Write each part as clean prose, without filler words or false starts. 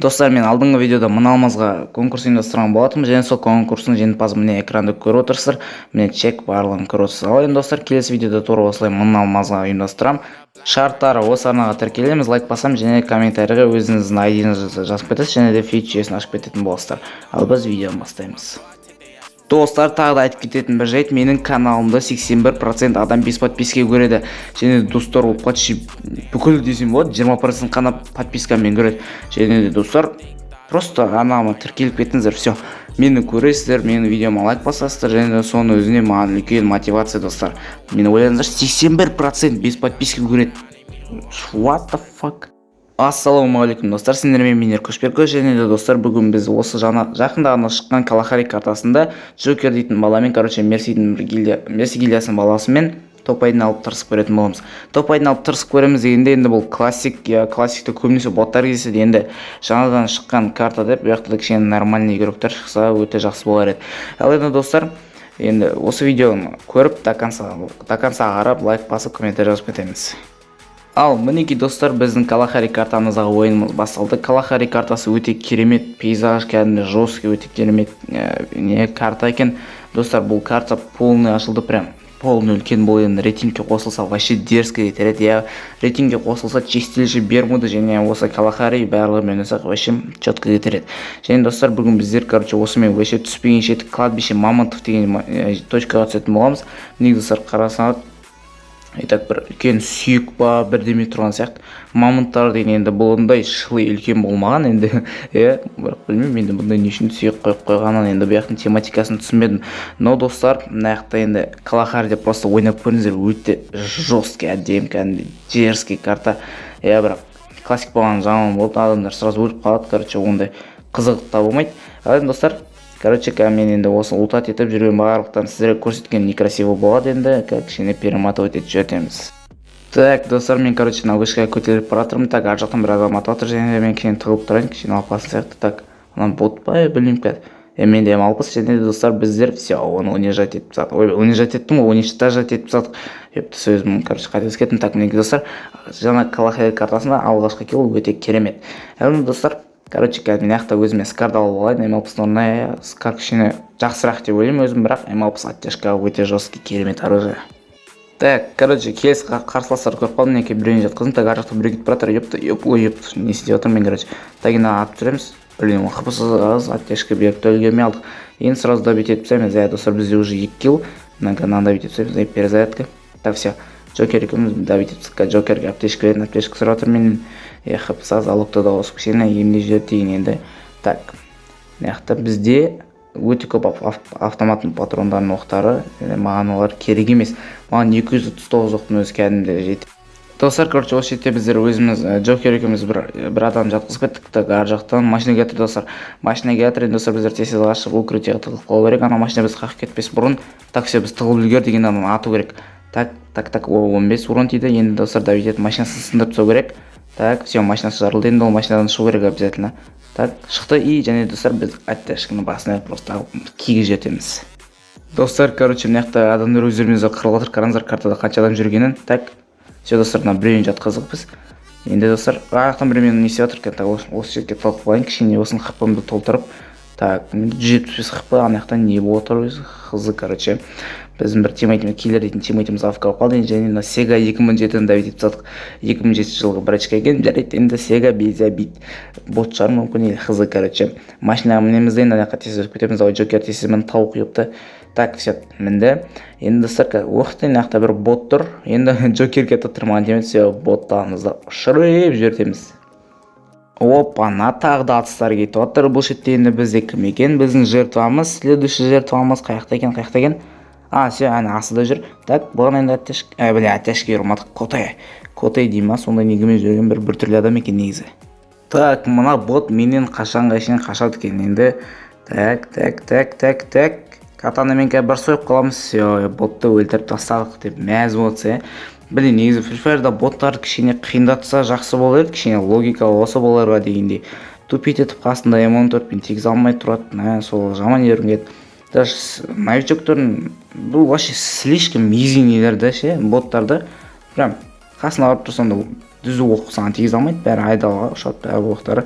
Достар, мен алдыңғы видеода 1000 алмазға конкурс ұйымдастырған болатынмын және сол конкурстың жеңімпазы, міне, экранда көріп отырсыздар, міне, чек, барлығын көріп отырсыздар. Ал енді, достар, келесі видеода тура осылай 1000 алмазға ұйымдастырамын. Шарттары: осы арнаға тіркелеміз, лайк басамыз және комментарийға өзіңіздің айдиіңізді жазып кетесіз және де фид жүйесін ашып кететін боласыздар. Ал біз видеоны бастаймыз. Достар, тағы да айтып кететін бір жайт: менің каналымда 81% адам без подписки көреді. Және де, достар, ол почти бүкіл десем болады, 20% қана подпискамен көреді. Және де, достар, просто арнама тіркеліп кетіңіздер, все, мені көресіздер, менің видеома лайк басасыздар және де соның өзіне маған үлкен мотивация. Достар, мені ойлаңыздаршы, 81% без подписки көреді. What the fuck? Ассалаумағалейкум, достар! Сендермен мен, Еркөшбек. Және де, достар, бүгін біз осы жаңа, жақында ғана шыққан Калахари картасында Джокер дейтін баламен, короче, Мерсидің бір гильдия, Мерси гильдиясының баласымен топ айдын алып тырысып көретін боламыз. Топ айдын алып тырысып көреміз дегенде, енді бұл классик, иә, классикте көбінесе боттар кездеседі. Енді жаңадан шыққан карта деп, бұл жақта да кішкене нормальный игроктар шықса, өте жақсы болар еді. Ал енді, достар, енді осы видеоны көріп, до конца қарап, лайк басып, комментарий жазып кетеміз. Ал мінекей, достар, біздің Калахари картамыздағы ойынымыз басталды. Калахари картасы өте керемет пейзаж, кәдімгі жесткий, өте керемет не карта екен. Достар, бұл карта полный ашылды, прям полный үлкен. Бұл енді рейтингке қосылса, вообще дерзко кетер еді, иә. Рейтингке қосылса, Чистилище Бермуды және осы Калахари барлығымен ойнасақ, вообще четко кетер еді. Және, достар, бүгін біздер, короче, осымен вообще түспеген жетік, кладбище мамонтов деген точкаға түсетін боламыз. Мінекей, достар, қарасаңыз, и так бір үлкен сүйек па, бірдеме тұрған сияқты. Мамонттар деген енді бұндай шылы үлкен болмаған енді, иә. Бірақ білмеймін енді, бұндай не үшін сүйек қойып қойғанын, енді бұл жақтың тематикасын түсінбедім. Но, достар, мына жақта енді Калахари деп просто ойнап көріңіздер, өте жесткий, әдемі, кәдімгідей дерзкий карта, иә. Бірақ классик болған жаман болды, адамдар сразу өліп қалады, короче, ондай қызық та болмайды. Ал енді, достар, короче, қазір мен енді осы лутать етіп жүрген барлықтарын сіздерге көрсеткен некрасиво болады. Енді кішкене перематывать етіп жібереміз. Так, достар, мен, короче, мына вышкаға көтеріліп бара жатырмын. Так, ар жақтан бір адам атып жатыр және де мен кішкене тығылып тұрайын, кішкене алып сияқты. Так, ана бот па, білмеймін қазір. Менде М60. Және де, достар, біздер все, оны унижать етіп тастадық. Ой, унижать еттім ғой, уничтожать етіп тастадық. Епті, сөзім, короче, қателесіп кеттім. Так, мінекей, достар, жаңа Калахари картасында алғашқы килл, өте керемет. Енді, достар, короче, қазір мына жақта өзіме скарды алып алайын. М60-тың орнына скар кішкене жақсырақ деп ойлаймын өзім, бірақ М60 оттяжка өте жесткий, керемет оружие. Так, короче, келесі қарсыластарды көріп қалдым. Мінекей, біреуін жатқыздым. Так, ар жақта біреу кетіп бара жатыр. Епті, еп, ой, епті, не істеп жатырмын мен? Короче, так, енді атып жүреміз. Блин, хпсы аз, оттяжка беріп те үлгермей алдық. Енді сразу добить етіп тастаймыз, иә. Достар, бізде уже екі килл. Мынаны добить етіп тастаймыз. Перезарядка. Так, все, Джокер екеуміз добить етіп тастадық. Джокерге аптечка бердім, аптечка сұрап жатыр менен. Е, хпсы аз, залогты да қосып, кішкене емдеп жіберді деген енді. Так, мына жақта бізде өте көп автоматтың патрондарының оқтары. Маған олар керек емес, маған 239 оқтың өзі кәдімгідей жетеді. Достар, короче, осы жерде біздер өзіміз, Джокер екеуміз бір адам жатқызып кеттік. Так, ар жақтан машина келе жатыр, достар, машина келе жатыр. Енді, достар, біздер тез тез қашып, укрытиеға тығылып қалу керек, ана машина бізді қағып кетпес бұрын. Так, все, біз тығылып үлгердік, енді ананы ату керек. Так, так, так, о, 15 урон тиді. Енді, достар, добить етіп, машинасын сындырып тастау керек. Так, все, машинасы жарылды. Енді ол машинадан шығу керек обязательно. Так, шықты. И және, достар, біз оттяжканы басына просто кигізіп жетеміз. Достар, короче, мына жақта адамдар өздерімен өздері қырылып жатыр. Қараңыздар, картада қанша адам жүргенін. Так, все, достар, мына біреуін жатқыздық біз. Енді, достар, ар жақтан біреумен не істеп жатыр екен? Так, осы жерге тығылып қалайын кішкене, осының хпмды толтырып. Так, 175 хп. Ана жақта не болып отыр өзі, қызы? Короче, біздің бір тиммейтіміз, Киллер дейтін тиммейтіміз АФК болып қалды. Және мына Сега 2007-ні добить етіп тастадық, 2007 жылғы брачка екен. Жарайды, енді Сега без обид, бот шығар мүмкін или хз. Короче, машинаға мінеміз де, енді ана жаққа тез өтіп кетеміз. Ой, Джокер, тез мін, тауық епті. Так, все, мінді. Енді, достар, ух ты, мына жақта бір бот тұр. Енді Джокерге тұр, маған тимеді. Все, боттарымызды ұшырып жібертеміз. Опа, на, тағы да атыстар кетіп жатыр бұл шетте. Енді бізде кім екен біздің жертвамыз? Следующий жертвамыз қай жақта екен, қай жақта екен? А, все, әне астыда жүр. Так, бұған енді оттяжка, бля, оттяжка ұрмадық. Коте, коте дей ма, сондай негімен жүрген бір біртүрлі адам екен негізі. Так, мына бот менен қашанға шейін қашады екен енді? Так, так, так, так, так, катанамен қазір бір сойып қаламыз. Все, ботты өлтіріп тастадық деп мәз болса, иә. Блин, негізі Free Fire'да боттарды кішкене қиындатса, жақсы болар еді, кішкене логика болса боларға дегендей. Тупить етіп, қасында М14-пен тигізе алмай тұрады, мә, сол жаман жібергім келеді. Даже новичоктордың бұл вообще слишком изи нелер да ше, боттарды прям қасына барып тұрсаң да. Түзу оқ саған тигізе алмайды, бәрі айдалаға ұшады бәрі оқтары.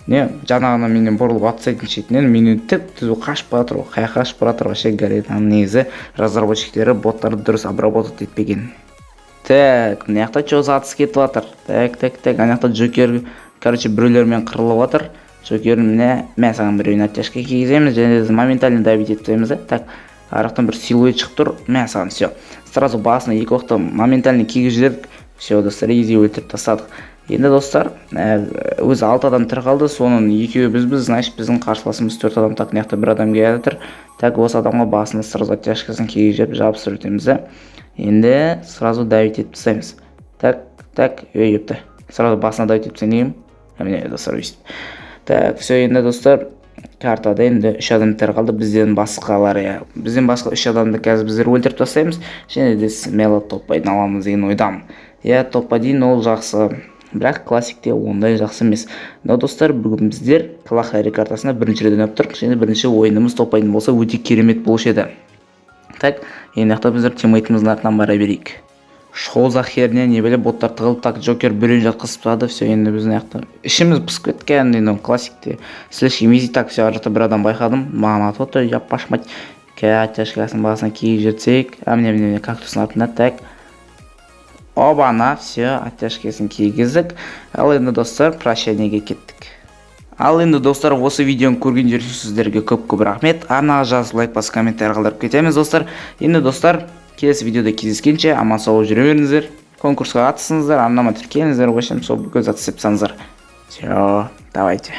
Не, жаңағына менен бұрылып атып тастайтын, шетінен менен түп түзу қашып бара жатыр ғой. Қай жаққа қашып бара жатыр вообще? Гаренаның негізі разработчиктері боттарды дұрыс обработать етпеген. Так, мына жақта че за атыс кетіп жатыр? Так, так, так, ана жақта Джокер, короче, біреулермен қырылып жатыр. Джокер, міне, мә саған біреуіне оттяжка кигіземіз және де моментально добить етіп тастаймыз да. Так, ар жақтан бір силуэт шығып тұр. Мә саған, все, сразу басына екі оқты моментально кигізіп жібердік. Все, достар, изи өлтіріп тастадық. Енді, достар, өзі алты адам тірі қалды, соның екеуі бізбіз, значит, біздің қарсыласымыз төрт адам. Так, мына жақта бір адам келе жатыр. Так, осы адамға басына сразу оттяжкасын кигізіп жіберіп, жабыстырып өтеміз да. Енді сразу давить етіп тастаймыз. Так, так, ей, епті, сразу басына давить етіп тастайын дегенмін. Міне, достар, өйстіп. Так, все, енді, достар, картада енді үш адам тірі қалды бізден басқалар, иә, бізден басқа үш адамды қазір біздер өлтіріп тастаймыз және де смело топ 1 аламыз деген ойдамын. Иә, топ 1 ол жақсы, бірақ классикте ондай жақсы емес. Но, достар, бүгін біздер Калахари картасына бірінші рет ойнап тұрмыз және бірінші ойынымыз топ 1 болса, өте керемет болушы еді. Так, енді жақта біздер тиммейтіміздің артынан бара берейік. Шо за херня, не біле, боттар тығылып. Так, Джокер біреуін жатқызып тастады. Все, енді біз мына жақта ішіміз пысып кеткен. Енді классикте слишком изи. Так, все, ар жақта бір адам байқадым, маған атып отыр. Япаш мать, оттяжкасын басына киіп жіберсек. А, міне, міне, міне, кактустың артында. Так, оба-на, все, оттяжкасын кигіздік. Ал енді, достар, прощаниеге кеттік. Ал енді, достар, осы видеоны көргендер үшін сіздерге көп көп рахмет. Арнаға жазып, лайк басып, комментарий қалдырып кетеміз, достар. Енді, достар, келесі видеода кездескенше аман сау жүре беріңіздер. Конкурсқа қатысыңыздар, арнама тіркеліңіздер, в общем, сол бүкіл зат істеп тастаңыздар. Все, давайте.